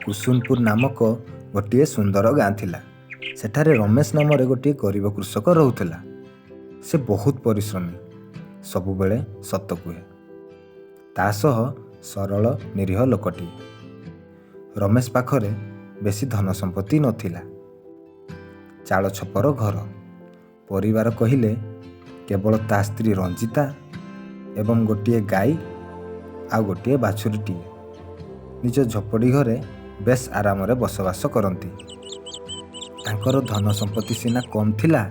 କୁସୁନପୁର ନାମକ ଗୋଟିଏ ସୁନ୍ଦର ଗାଁ ଥିଲା। ସେଠାରେ ରମେଶ ନାମରେ ଗୋଟିଏ ଗରିବ କୃଷକ ରହୁଥିଲା। ସେ ବହୁତ ପରିଶ୍ରମୀ, ସବୁବେଳେ ସତ କୁହେ, ତା ସହ ସରଳ ନିରୀହ ଲୋକଟିଏ। ରମେଶ ପାଖରେ ବେଶୀ ଧନ ସମ୍ପତ୍ତି ନଥିଲା। ଚାଳ ଛପର ଘର, ପରିବାର କହିଲେ କେବଳ ତା ସ୍ତ୍ରୀ ରଞ୍ଜିତା ଏବଂ ଗୋଟିଏ ଗାଈ ଆଉ ଗୋଟିଏ ବାଛୁରୀଟିଏ। ନିଜ ଝୋପଡ଼ି ଘରେ ବେଶ ଆରାମରେ ବସବାସ କରନ୍ତି। ତାଙ୍କର ଧନ ସମ୍ପତ୍ତି ସିନା କମ୍ ଥିଲା,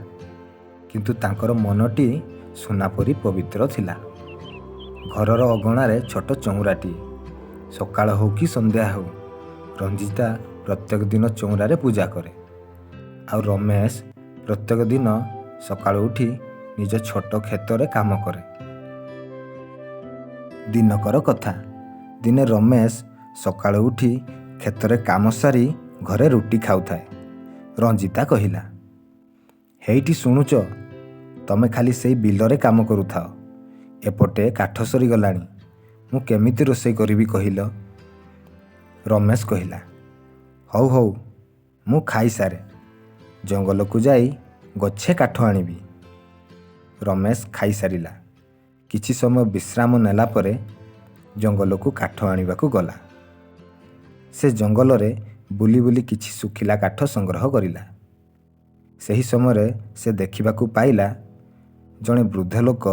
କିନ୍ତୁ ତାଙ୍କର ମନଟି ସୁନା ପରି ପବିତ୍ର ଥିଲା। ଘରର ଅଗଣାରେ ଛୋଟ ଚଉଁରାଟିଏ। ସକାଳ ହେଉ କି ସନ୍ଧ୍ୟା ହେଉ, ରଞ୍ଜିତା ପ୍ରତ୍ୟେକ ଦିନ ଚଉଁରାରେ ପୂଜା କରେ, ଆଉ ରମେଶ ପ୍ରତ୍ୟେକ ଦିନ ସକାଳୁ ଉଠି ନିଜ ଛୋଟ କ୍ଷେତରେ କାମ କରେ। ଦିନକର କଥା, ଦିନେ ରମେଶ ସକାଳୁ ଉଠି କ୍ଷେତରେ କାମ ସାରି ଘରେ ରୁଟି ଖାଉଥାଏ। ରଞ୍ଜିତା କହିଲା, ହେଇଟି ଶୁଣୁଛ, ତମେ ଖାଲି ସେଇ ବିଲରେ କାମ କରୁଥାଅ, ଏପଟେ କାଠ ସରିଗଲାଣି, ମୁଁ କେମିତି ରୋଷେଇ କରିବି କହିଲ? ରମେଶ କହିଲା, ହଉ ହଉ, ମୁଁ ଖାଇସାରେ, ଜଙ୍ଗଲକୁ ଯାଇ ଗଛେ କାଠ ଆଣିବି। ରମେଶ ଖାଇସାରିଲା। କିଛି ସମୟ ବିଶ୍ରାମ ନେଲା ପରେ ଜଙ୍ଗଲକୁ କାଠ ଆଣିବାକୁ ଗଲା। ସେ ଜଙ୍ଗଲରେ ବୁଲି ବୁଲି କିଛି ଶୁଖିଲା କାଠ ସଂଗ୍ରହ କରିଲା। ସେହି ସମୟରେ ସେ ଦେଖିବାକୁ ପାଇଲା ଜଣେ ବୃଦ୍ଧ ଲୋକ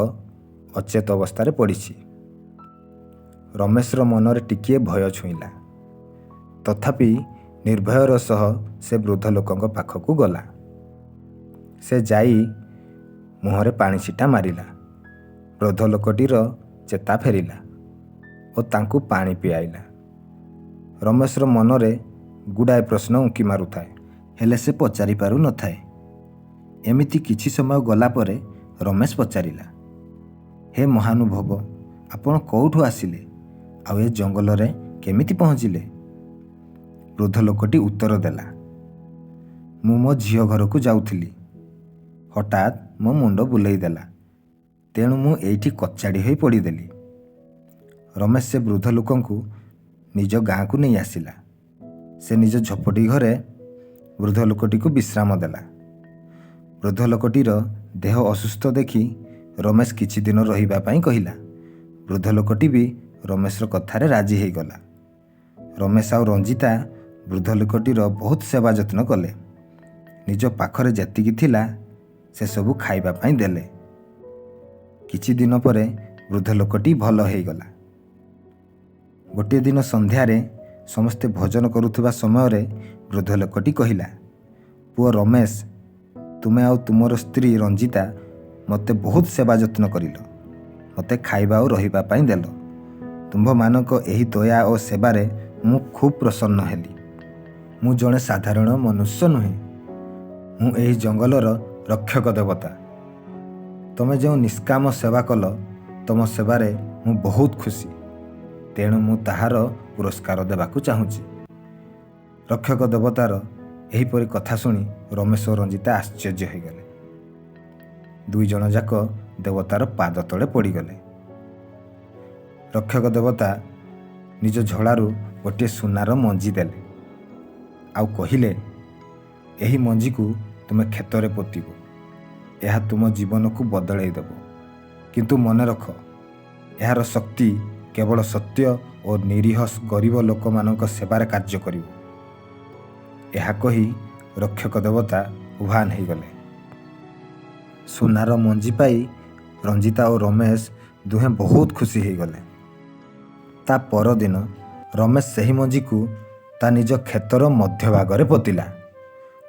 ଅଚେତ ଅବସ୍ଥାରେ ପଡ଼ିଛି। ରମେଶର ମନରେ ଟିକିଏ ଭୟ ଛୁଇଁଲା। ତଥାପି ନିର୍ଭୟର ସହ ସେ ବୃଦ୍ଧ ଲୋକଙ୍କ ପାଖକୁ ଗଲା। ସେ ଯାଇ ମୁହଁରେ ପାଣି ଛିଟା ମାରିଲା। ବୃଦ୍ଧ ଲୋକଟିର ଚେତା ଫେରିଲା ଓ ତାଙ୍କୁ ପାଣି ପିଆଇଲା। ରମେଶର ମନରେ ଗୁଡ଼ାଏ ପ୍ରଶ୍ନ ଉଙ୍କି ମାରୁଥାଏ, ହେଲେ ସେ ପଚାରି ପାରୁନଥାଏ। ଏମିତି କିଛି ସମୟ ଗଲା ପରେ ରମେଶ ପଚାରିଲା, ହେ ମହାନୁଭବ, ଆପଣ କେଉଁଠୁ ଆସିଲେ ଆଉ ଏ ଜଙ୍ଗଲରେ କେମିତି ପହଞ୍ଚିଲେ? ବୃଦ୍ଧ ଲୋକଟି ଉତ୍ତର ଦେଲା, ମୁଁ ମୋ ଝିଅ ଘରକୁ ଯାଉଥିଲି, ହଠାତ୍ ମୋ ମୁଣ୍ଡ ବୁଲେଇ ଦେଲା, ତେଣୁ ମୁଁ ଏଇଠି କଚାଡ଼ି ହୋଇ ପଡ଼ିଦେଲି। ରମେଶ ସେ ବୃଦ୍ଧ ଲୋକଙ୍କୁ ନିଜ ଗାଁକୁ ନେଇ ଆସିଲା। ସେ ନିଜ ଝୋପଡ଼ି ଘରେ ବୃଦ୍ଧ ଲୋକଟିକୁ ବିଶ୍ରାମ ଦେଲା। ବୃଦ୍ଧ ଲୋକଟିର ଦେହ ଅସୁସ୍ଥ ଦେଖି ରମେଶ କିଛି ଦିନ ରହିବା ପାଇଁ କହିଲା। ବୃଦ୍ଧ ଲୋକଟି ବି ରମେଶର କଥାରେ ରାଜି ହେଇଗଲା। ରମେଶ ଆଉ ରଞ୍ଜିତା ବୃଦ୍ଧ ଲୋକଟିର ବହୁତ ସେବା ଯତ୍ନ କଲେ। ନିଜ ପାଖରେ ଯେତିକି ଥିଲା ସେସବୁ ଖାଇବା ପାଇଁ ଦେଲେ। କିଛି ଦିନ ପରେ ବୃଦ୍ଧ ଲୋକଟି ଭଲ ହେଇଗଲା। ଗୋଟିଏ ଦିନ ସନ୍ଧ୍ୟାରେ ସମସ୍ତେ ଭୋଜନ କରୁଥିବା ସମୟରେ ବୃଦ୍ଧ ଲୋକଟି କହିଲା, ପୁଅ ରମେଶ, ତୁମେ ଆଉ ତୁମର ସ୍ତ୍ରୀ ରଞ୍ଜିତା ମୋତେ ବହୁତ ସେବା ଯତ୍ନ କରିଲ, ମୋତେ ଖାଇବା ଆଉ ରହିବା ପାଇଁ ଦେଲ। ତୁମ୍ଭମାନଙ୍କ ଏହି ଦୟା ଓ ସେବାରେ ମୁଁ ଖୁବ୍ ପ୍ରସନ୍ନ ହେଲି। ମୁଁ ଜଣେ ସାଧାରଣ ମନୁଷ୍ୟ ନୁହେଁ, ମୁଁ ଏହି ଜଙ୍ଗଲର ରକ୍ଷକ ଦେବତା। ତମେ ଯେଉଁ ନିଷ୍କାମ ସେବା କଲ, ତମ ସେବାରେ ମୁଁ ବହୁତ ଖୁସି, ତେଣୁ ମୁଁ ତାହାର ପୁରସ୍କାର ଦେବାକୁ ଚାହୁଁଛି। ରକ୍ଷକ ଦେବତାର ଏହିପରି କଥା ଶୁଣି ରମେଶ ଓ ରଞ୍ଜିତା ଆଶ୍ଚର୍ଯ୍ୟ ହୋଇଗଲେ। ଦୁଇ ଜଣ ଯାକ ଦେବତାର ପାଦ ତଳେ ପଡ଼ିଗଲେ। ରକ୍ଷକ ଦେବତା ନିଜ ଝୋଳାରୁ ଗୋଟିଏ ସୁନାର ମଞ୍ଜି ଦେଲେ ଆଉ କହିଲେ, ଏହି ମଞ୍ଜିକୁ ତୁମେ କ୍ଷେତରେ ପୋତିବ, ଏହା ତୁମ ଜୀବନକୁ ବଦଳାଇ ଦେବ। କିନ୍ତୁ ମନେ ରଖ, ଏହାର ଶକ୍ତି କେବଳ ସତ୍ୟ ଓ ନିରୀହ ଗରିବ ଲୋକମାନଙ୍କ ସେବାରେ କାର୍ଯ୍ୟ କରିବ। ଏହା କହି ରକ୍ଷକ ଦେବତା ଉଭାନ ହେଇଗଲେ। ସୁନାର ମଞ୍ଜି ପାଇ ରଞ୍ଜିତା ଓ ରମେଶ ଦୁହେଁ ବହୁତ ଖୁସି ହେଇଗଲେ। ତା ପରଦିନ ରମେଶ ସେହି ମଞ୍ଜିକୁ ତା ନିଜ କ୍ଷେତର ମଧ୍ୟଭାଗରେ ପୋତିଲା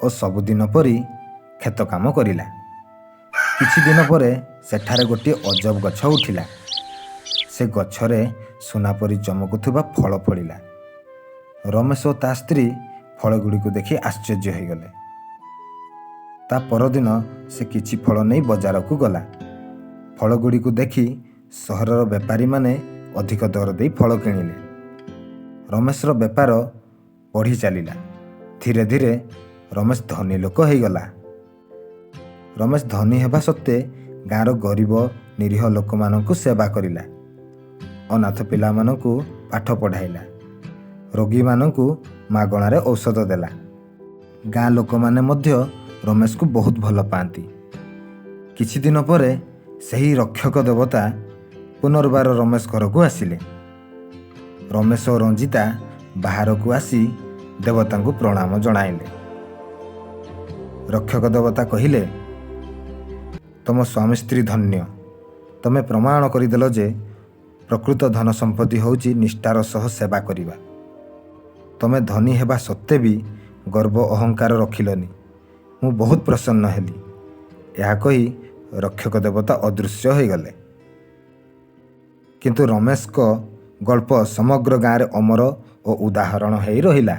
ଓ ସବୁଦିନ ପରି କ୍ଷେତ କାମ କରିଲା। କିଛି ଦିନ ପରେ ସେଠାରେ ଗୋଟିଏ ଅଜବ ଗଛ ଉଠିଲା। ସେ ଗଛରେ ସୁନା ପରି ଚମକୁଥିବା ଫଳ ଫଳିଲା। ରମେଶ ଓ ତା ସ୍ତ୍ରୀ ଫଳଗୁଡ଼ିକୁ ଦେଖି ଆଶ୍ଚର୍ଯ୍ୟ ହୋଇଗଲେ। ତା ପରଦିନ ସେ କିଛି ଫଳ ନେଇ ବଜାରକୁ ଗଲା। ଫଳଗୁଡ଼ିକୁ ଦେଖି ସହରର ବେପାରୀମାନେ ଅଧିକ ଦର ଦେଇ ଫଳ କିଣିଲେ। ରମେଶର ବେପାର ବଢ଼ି ଚାଲିଲା। ଧୀରେ ଧୀରେ ରମେଶ ଧନୀ ଲୋକ ହେଇଗଲା। ରମେଶ ଧନୀ ହେବା ସତ୍ତ୍ୱେ ଗାଁର ଗରିବ ନିରୀହ ଲୋକମାନଙ୍କୁ ସେବା କରିଲା। ଅନାଥ ପିଲାମାନଙ୍କୁ ପାଠ ପଢ଼ାଇଲା, ରୋଗୀମାନଙ୍କୁ ମାଗଣାରେ ଔଷଧ ଦେଲା। ଗାଁ ଲୋକମାନେ ମଧ୍ୟ ରମେଶକୁ ବହୁତ ଭଲ ପାଆନ୍ତି। କିଛି ଦିନ ପରେ ସେହି ରକ୍ଷକ ଦେବତା ପୁନର୍ବାର ରମେଶ ଘରକୁ ଆସିଲେ। ରମେଶ ଓ ରଞ୍ଜିତା ବାହାରକୁ ଆସି ଦେବତାଙ୍କୁ ପ୍ରଣାମ ଜଣାଇଲେ। ରକ୍ଷକ ଦେବତା କହିଲେ, ତମ ସ୍ୱାମୀ ସ୍ତ୍ରୀ ଧନ୍ୟ। ତମେ ପ୍ରମାଣ କରିଦେଲ ଯେ ପ୍ରକୃତ ଧନ ସମ୍ପତ୍ତି ହେଉଛି ନିଷ୍ଠାର ସହ ସେବା କରିବା। ତମେ ଧନୀ ହେବା ସତ୍ତ୍ୱେ ବି ଗର୍ବ ଅହଙ୍କାର ରଖିଲନି। ମୁଁ ବହୁତ ପ୍ରସନ୍ନ ହେଲି। ଏହା କହି ରକ୍ଷକ ଦେବତା ଅଦୃଶ୍ୟ ହୋଇଗଲେ। କିନ୍ତୁ ରମେଶଙ୍କ ଗଳ୍ପ ସମଗ୍ର ଗାଁରେ ଅମର ଓ ଉଦାହରଣ ହେଇ ରହିଲା।